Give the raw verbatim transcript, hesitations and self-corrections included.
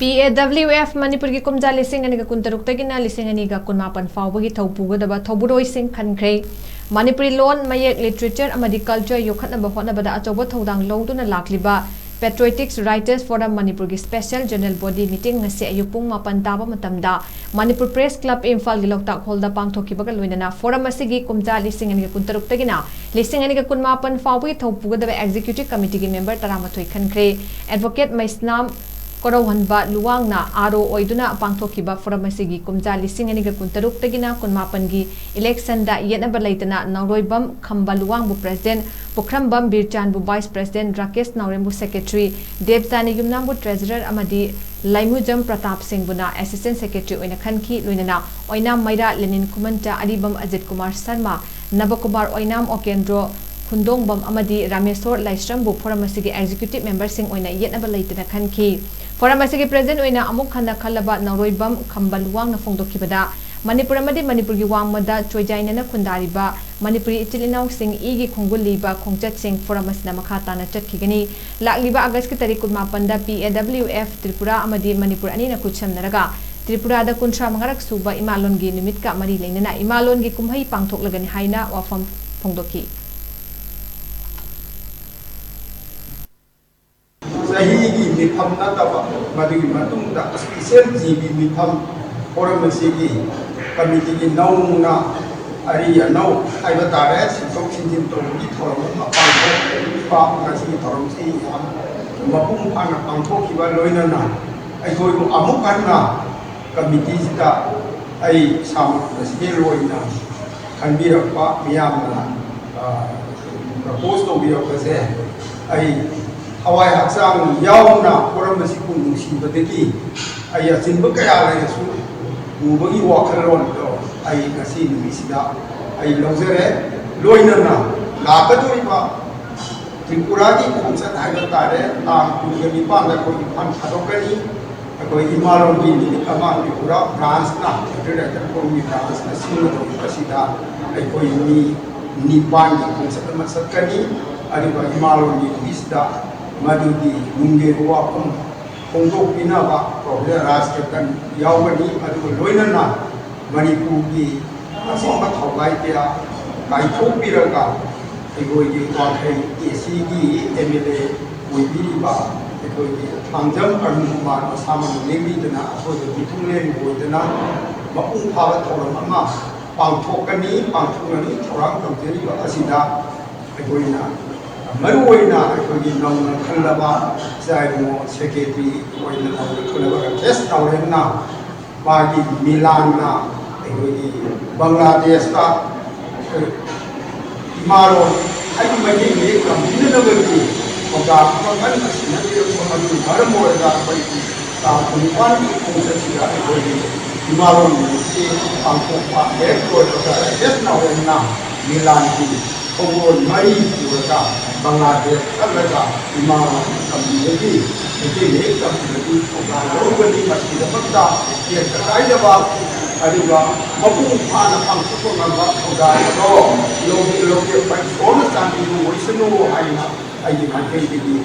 P A W F ꯃꯅꯤꯄꯨꯔꯒꯤ ꯀꯨꯝꯖꯥ ꯂꯤꯁꯤꯡ ꯑꯅꯤꯒ ꯀꯨꯟꯇꯔꯨꯛꯇꯒꯤꯅ ꯂꯤꯁꯤꯡ ꯑꯅꯤꯒ ꯀꯨꯟꯃꯥꯄꯟ ꯐꯥꯎꯕꯒꯤ ꯊꯧ ꯄꯨꯒꯗꯕ ꯊꯧꯕꯨꯔꯣꯏꯁꯤꯡ ꯈꯟꯈ꯭ꯔꯦ꯫ ꯃꯅꯤꯄꯨꯔꯤ ꯂꯣꯟ, ꯃꯌꯦꯛ, ꯂꯤꯇꯔꯦꯆꯔ ꯑꯃꯗꯤ ꯀꯜꯆꯔ ꯌꯣꯛꯈꯠꯅꯕ ꯍꯣꯠꯅꯕꯗ ꯑꯆꯧꯕ ꯊꯧꯗꯥꯡ ꯂꯧꯗꯨꯅ ꯂꯥꯛꯂꯤꯕ Patriotics Writers Forum ꯃꯅꯤꯄꯨꯔꯒꯤ ꯁ꯭ꯄꯦꯁꯦꯜ ꯖꯦꯅꯔꯦꯜ ꯕꯣꯗꯤ ꯃꯤꯇꯤꯡ ꯉꯁꯤ ꯑꯌꯨꯛ ꯄꯨꯡ ꯃꯥꯄꯟ ꯇꯥꯕ ꯃꯇꯝꯗ ꯃꯅꯤꯄꯨꯔ ꯄ꯭ꯔꯦꯁ ꯀ꯭ꯂꯕ ꯏꯝꯐꯥꯜꯒꯤ ꯂꯣꯛꯇꯥꯛ ꯍꯣꯜꯗ ꯄꯥꯡꯊꯣꯛꯈꯤꯕꯒ ꯂꯣꯏꯅꯅ ꯐꯣꯔꯝ ꯑꯁꯤꯒꯤ ꯀꯨꯝꯖꯥ ꯂꯤꯁꯤꯡ ꯑꯅꯤꯒ ꯀꯨꯟꯇꯔꯨꯛꯇꯒꯤꯅ ꯂꯤꯁꯤꯡ ꯑꯅꯤꯒ ꯀꯨꯟꯃꯥꯄꯟ ꯐꯥꯎꯕꯒꯤ ꯊꯧ ꯄꯨꯒꯗꯕ ꯑꯦꯛꯖꯤꯀ꯭ꯌꯨꯇꯤꯚ ꯀꯃꯤꯇꯤꯒꯤ ꯃꯦꯝꯕꯔ ꯇꯔꯥꯃꯥꯊꯣꯏ ꯈꯟꯈ꯭ꯔꯦ꯫ ꯑꯦꯗꯚꯣꯀꯦꯠ ꯃꯩꯁꯅꯥꯝ ꯀꯣꯔꯧꯍꯟꯕ ꯂꯨꯋꯥꯡꯅ ꯑꯥꯔ ꯑꯣ ꯑꯣꯏꯗꯨꯅ ꯄꯥꯡꯊꯣꯛꯈꯤꯕ ꯐꯣꯔꯝ ꯑꯁꯤꯒꯤ ꯀꯨꯝꯖꯥ ꯂꯤꯁꯤꯡ ꯑꯅꯤꯒ ꯀꯨꯟꯇꯔꯨꯛꯇꯒꯤꯅ ꯀꯨꯟꯃꯥꯄꯟꯒꯤ ꯏꯂꯦꯛꯁꯟꯗ ꯌꯦꯠꯅꯕ ꯂꯩꯇꯅ ꯅꯥꯎꯔꯣꯏꯕꯝ ꯈꯝꯕ ꯂꯨꯋꯥꯡꯕꯨ ꯄ꯭ꯔꯦꯁꯤꯗꯦꯟꯠ, ꯄꯨꯈ꯭ꯔꯝꯕꯝ ꯕꯤꯔꯆꯥꯟꯕꯨ ꯚꯥꯏꯁ ꯄ꯭ꯔꯦꯁꯤꯗꯦꯟꯠ, ꯔꯥꯀꯦꯁ ꯅꯥꯎꯔꯦꯝꯕꯨ ꯁꯦꯀ꯭ꯔꯦꯇꯔꯤ, ꯗꯦꯕꯖꯥꯅꯤ ꯌꯨꯝꯅꯥꯝꯕꯨ ꯇ꯭ꯔꯦꯖꯔꯔ ꯑꯃꯗꯤ ꯂꯩꯃꯨꯖꯝ ꯄ꯭ꯔꯇꯥꯞ ꯁꯤꯡꯕꯨꯅ ꯑꯦꯁꯤꯁꯇꯦꯟꯠ ꯁꯦꯀ꯭ꯔꯦꯇꯔꯤ ꯑꯣꯏꯅ ꯈꯟꯈꯤ꯫ ꯂꯣꯏꯅꯅ ꯑꯣꯏꯅꯥꯝ ꯃꯩꯔꯥ, ꯂꯦꯅꯤꯟ ꯈꯨꯃꯟꯇ, ꯑꯔꯤꯕꯝ ꯑꯖꯤꯠ ꯀꯨꯃꯥꯔ ꯁꯔꯃ, ꯅꯕꯀꯨꯃꯥꯔ ꯑꯣꯏꯅꯥꯝ, ꯑꯣꯀꯦꯟꯗ꯭ꯔꯣ ꯈꯨꯟꯗꯣꯡꯕꯝ ꯑꯃꯗꯤ ꯔꯥꯃꯦꯁꯣꯔ ꯂꯥꯏꯁ꯭ꯔꯝꯕꯨ ꯐꯣꯔꯝ ꯑꯁꯤꯒꯤ ꯑꯦꯛꯖꯤꯀ꯭ꯌꯨꯇꯤꯚ ꯃꯦꯝꯕꯔꯁꯤꯡ ꯑꯣꯏꯅ ꯌꯦꯠꯅꯕ ꯂꯩꯇꯅ ꯈꯟꯈꯤ꯫ ꯐꯣꯔꯝ ꯑꯁꯤꯒꯤ ꯄ꯭ꯔꯦꯁꯤꯗꯦꯟꯠ ꯑꯣꯏꯅ ꯑꯃꯨꯛ ꯍꯟꯅ ꯈꯜꯂꯕ ꯅꯥꯎꯔꯣꯏꯕꯝ ꯈꯝꯕ ꯂꯨꯋꯥꯡꯅ ꯐꯣꯡꯗꯣꯛꯈꯤꯕꯗ, ꯃꯅꯤꯄꯨꯔ ꯑꯃꯗꯤ ꯃꯅꯤꯄꯨꯔꯒꯤ ꯋꯥꯡꯃꯗ ꯆꯣꯏꯖꯥꯏꯅꯅ ꯈꯨꯟꯗꯥꯔꯤꯕ ꯃꯅꯤꯄꯨꯔꯤ ꯏꯆꯤꯜ ꯏꯅꯥꯎꯁꯤꯡ ꯏꯒꯤ ꯈꯣꯡꯒꯨꯜ ꯂꯤꯕ ꯈꯣꯡꯆꯠꯁꯤꯡ ꯐꯣꯔꯝ ꯑꯁꯤꯅ ꯃꯈꯥ ꯇꯥꯅ ꯆꯠꯈꯤꯒꯅꯤ꯫ ꯂꯥꯛꯂꯤꯕ ꯑꯥꯒꯁꯀꯤ ꯇꯥꯔꯤꯛ ꯀꯨꯟꯃꯥꯄꯟꯗ P A W F Tripura ꯑꯃꯗꯤ ꯃꯅꯤꯄꯨꯔ ꯑꯅꯤꯅ ꯈꯨꯠꯁꯝꯅꯔꯒ ꯇ꯭ꯔꯤꯄꯨꯔꯥꯗ ꯀꯨꯟꯊ꯭ꯔꯥ ꯃꯉꯥꯔꯛ ꯁꯨꯕ ꯏꯃꯥꯂꯣꯟꯒꯤ ꯅꯨꯃꯤꯠꯀ ꯃꯔꯤ ꯂꯩꯅꯅ ꯏꯃꯥꯂꯣꯟꯒꯤ ꯀꯨꯝꯍꯩ ꯄꯥꯡꯊꯣꯛꯂꯒꯅꯤ ꯍꯥꯏꯅ ꯋꯥꯐꯝ ꯐꯣꯡꯗꯣꯛꯈꯤ꯫ ꯆꯍꯤꯒꯤ ꯃꯤꯐꯝ ꯅꯠꯇꯕ, ꯃꯗꯨꯒꯤ ꯃꯇꯨꯡꯗ ꯁ꯭ꯄꯤꯁꯦꯜ ꯖꯤ ꯕꯤ ꯃꯤꯐꯝ ꯐꯣꯔꯝ ꯑꯁꯤꯒꯤ ꯀꯃꯤꯇꯤꯒꯤ ꯅꯧꯅ ꯑꯔꯤ ꯑꯅꯧ ꯍꯥꯏꯕ ꯇꯥꯔꯦ, ꯁꯤꯟꯗꯣꯛ ꯁꯤꯟꯖꯤꯟ ꯇꯧꯕꯒꯤ ꯊꯧꯔꯝ ꯑꯃ ꯄꯥꯡꯊꯣꯛꯄ꯫ ꯉꯁꯤꯒꯤ ꯊꯧꯔꯝꯁꯤ ꯌꯥꯝ ꯃꯄꯨꯡ ꯐꯥꯅ ꯄꯥꯡꯊꯣꯛꯈꯤꯕ ꯂꯣꯏꯅꯅ ꯑꯩꯈꯣꯏꯕꯨ ꯑꯃꯨꯛ ꯍꯟꯅ ꯀꯃꯤꯇꯤꯁꯤꯗ ꯑꯩ ꯏꯁꯥꯃꯛ ꯄ꯭ꯔꯦꯁꯤꯗꯦꯟꯠ ꯑꯣꯏꯅ ꯈꯟꯕꯤꯔꯛꯄ, ꯃꯤꯌꯥꯝꯅ, ꯑ, ꯄ꯭ꯔꯄꯣꯖ ꯇꯧꯕꯤꯔꯛꯄꯁꯦ ꯑꯩ ꯊꯋꯥꯏ ꯍꯛꯆꯥꯡ ꯌꯥꯎꯅ ꯐꯣꯔꯝ ꯑꯁꯤꯕꯨ ꯅꯨꯡꯁꯤꯕꯗꯒꯤ ꯑꯩ ꯑꯆꯤꯟꯕ ꯀꯌꯥ ꯂꯩꯔꯁꯨ ꯄꯨꯕꯒꯤ ꯋꯥꯈꯜꯂꯣꯟꯗꯣ ꯑꯩ ꯉꯁꯤ ꯅꯨꯃꯤꯠꯁꯤꯗ ꯑꯩ ꯂꯧꯖꯔꯦ꯫ ꯂꯣꯏꯅꯅ ꯂꯥꯛꯀꯗꯧꯔꯤꯕ ꯇ꯭ꯔꯤꯄꯨꯔꯥꯒꯤ ꯈꯣꯡꯆꯠ ꯍꯥꯏꯕ ꯇꯥꯔꯦ, ꯇꯥꯡ ꯀꯨꯟꯒ ꯅꯤꯄꯥꯟꯗ ꯑꯩꯈꯣꯏ ꯏꯝꯐꯥꯜ ꯊꯥꯗꯣꯛꯀꯅꯤ꯫ ꯑꯩꯈꯣꯏ ꯏꯃꯥꯂꯣꯟꯒꯤ ꯅꯨꯃꯤꯠ ꯑꯃ ꯇ꯭ꯔꯤꯄꯨꯔꯥ ꯕ꯭ꯔꯥꯟꯁꯅ, ꯒ꯭ꯔꯦꯇꯔ ꯔꯥꯏꯇꯔ ꯐꯣꯔꯝꯒꯤ ꯕ꯭ꯔꯥꯟꯁꯅ ꯁꯤꯟꯒꯗꯧꯔꯤꯕ ꯑꯁꯤꯗ ꯑꯩꯈꯣꯏ ꯃꯤ ꯅꯤꯄꯥꯟꯒꯤ ꯈꯣꯡꯆꯠ ꯑꯃ ꯆꯠꯀꯅꯤ꯫ ꯑꯗꯨꯒ ꯏꯃꯥꯂꯣꯟꯒꯤ ꯅꯨꯃꯤꯠꯁꯤꯗ ꯃꯗꯨꯒꯤ ꯅꯨꯡꯒꯤ ꯋꯥꯐꯝ ꯐꯣꯡꯗꯣꯛꯄꯤꯅꯕ ꯄ꯭ꯔꯣꯐꯦꯁꯔ ꯔꯥꯖ ꯀꯦꯇꯟ ꯌꯥꯎꯒꯅꯤ꯫ ꯑꯗꯨꯒ ꯂꯣꯏꯅꯅ ꯃꯅꯤꯄꯨꯔꯒꯤ ꯑꯆꯧꯕ ꯊꯧꯒꯥꯏ ꯀꯌꯥ ꯀꯥꯏꯊꯣꯛꯄꯤꯔꯒ ꯑꯩꯈꯣꯏꯒꯤ ꯋꯥꯡꯈꯩ ꯑꯦ ꯁꯤꯒꯤ ꯑꯦꯝ ꯑꯦꯜ ꯑꯦ ꯑꯣꯏꯕꯤꯔꯤꯕ ꯑꯩꯈꯣꯏꯒꯤ ꯊꯥꯡꯖꯝ ꯑꯔꯨꯟ ꯀꯨꯃꯥꯔ ꯃꯁꯥꯃꯛꯅ ꯂꯦꯡꯕꯤꯗꯅ ꯑꯩꯈꯣꯏꯗ ꯃꯤꯊꯨꯡꯂꯦꯟ ꯑꯣꯏꯗꯅ ꯃꯄꯨꯡ ꯐꯥꯕ ꯊꯧꯔꯝ ꯑꯃ ꯄꯥꯡꯊꯣꯛꯀꯅꯤ, ꯄꯥꯡꯊꯣꯛꯅꯅꯤ ꯊꯧꯔꯥꯡ ꯇꯧꯖꯔꯤꯕ ꯑꯁꯤꯗ ꯑꯩꯈꯣꯏꯅ ꯃꯔꯨꯑꯣꯏꯅ ꯑꯩꯈꯣꯏꯒꯤ ꯅꯧꯅ ꯈꯜꯂꯕ ꯆꯥꯏꯃꯣ ꯁꯦꯀ꯭ꯔꯦꯇꯔꯤ ꯑꯣꯏꯅ ꯅꯧꯅ ꯈꯜꯂꯕ ꯔꯥꯀꯦꯁ ꯅꯥꯎꯔꯦꯝꯅ ꯃꯥꯒꯤ ꯃꯤꯂꯥꯟꯅ ꯑꯩꯈꯣꯏꯒꯤ ꯕꯪꯒ꯭ꯂꯥꯗꯦꯁꯇ ꯑꯩꯈꯣꯏ ꯏꯃꯥꯂꯣꯟ ꯍꯥꯏꯗꯤ ꯃꯩꯇꯩ ꯃꯌꯦꯛ ꯇꯝꯕꯤꯅꯅꯕꯒꯤ ꯊꯧꯗꯥꯡ ꯑꯃ ꯀꯟꯅ ꯁꯤꯟꯅꯕꯤꯔꯛꯄ ꯑꯗꯨꯅ ꯃꯔꯝ ꯑꯣꯏꯔꯒ ꯑꯩꯈꯣꯏꯒꯤ ꯇꯥꯡ ꯀꯨꯟꯅꯤꯄꯥꯟꯒꯤ ꯈꯣꯡꯆꯠꯁꯤꯗ ꯑꯩꯈꯣꯏꯒꯤ ꯏꯃꯥꯂꯣꯟ ꯅꯨꯃꯤꯠꯁꯤ ꯄꯥꯡꯊꯣꯛꯄ ꯍꯦꯛ ꯂꯣꯏꯕꯒ ꯔꯥꯀꯦꯁ ꯅꯥꯎꯔꯦꯝꯅ ꯃꯤꯂꯥꯟꯒꯤ ꯊꯧꯒꯜ ꯃꯔꯤ ꯄꯨꯔꯒ ꯕꯪꯒ꯭ꯂꯥꯗꯦꯁ ꯆꯠꯂꯒ ꯏꯃꯥ ꯇꯝꯕꯤꯕꯒꯤ ꯃꯩꯇꯩ ꯃꯌꯦꯛ ꯇꯝꯕꯤꯕꯒꯤ ꯊꯧꯗꯥꯡ ꯂꯧꯔꯨꯕꯅꯤ꯫ ꯃꯁꯤꯒꯤꯗꯃꯛꯇ ꯇꯦꯟꯇ ꯀꯥꯏꯗꯕ ꯑꯗꯨꯒ ꯃꯄꯨꯡ ꯐꯥꯅ ꯄꯥꯡꯊꯣꯛꯄ ꯉꯝꯕ ꯊꯧꯗꯥꯡ ꯑꯗꯣ ꯂꯧꯕꯤꯔꯛꯄ ꯏꯁꯣꯔꯅ ꯆꯥꯟꯕꯤꯕ ꯑꯣꯏꯁꯅꯨ ꯍꯥꯏꯅ ꯑꯩꯒꯤ ꯃꯥꯏꯀꯩꯗꯒꯤ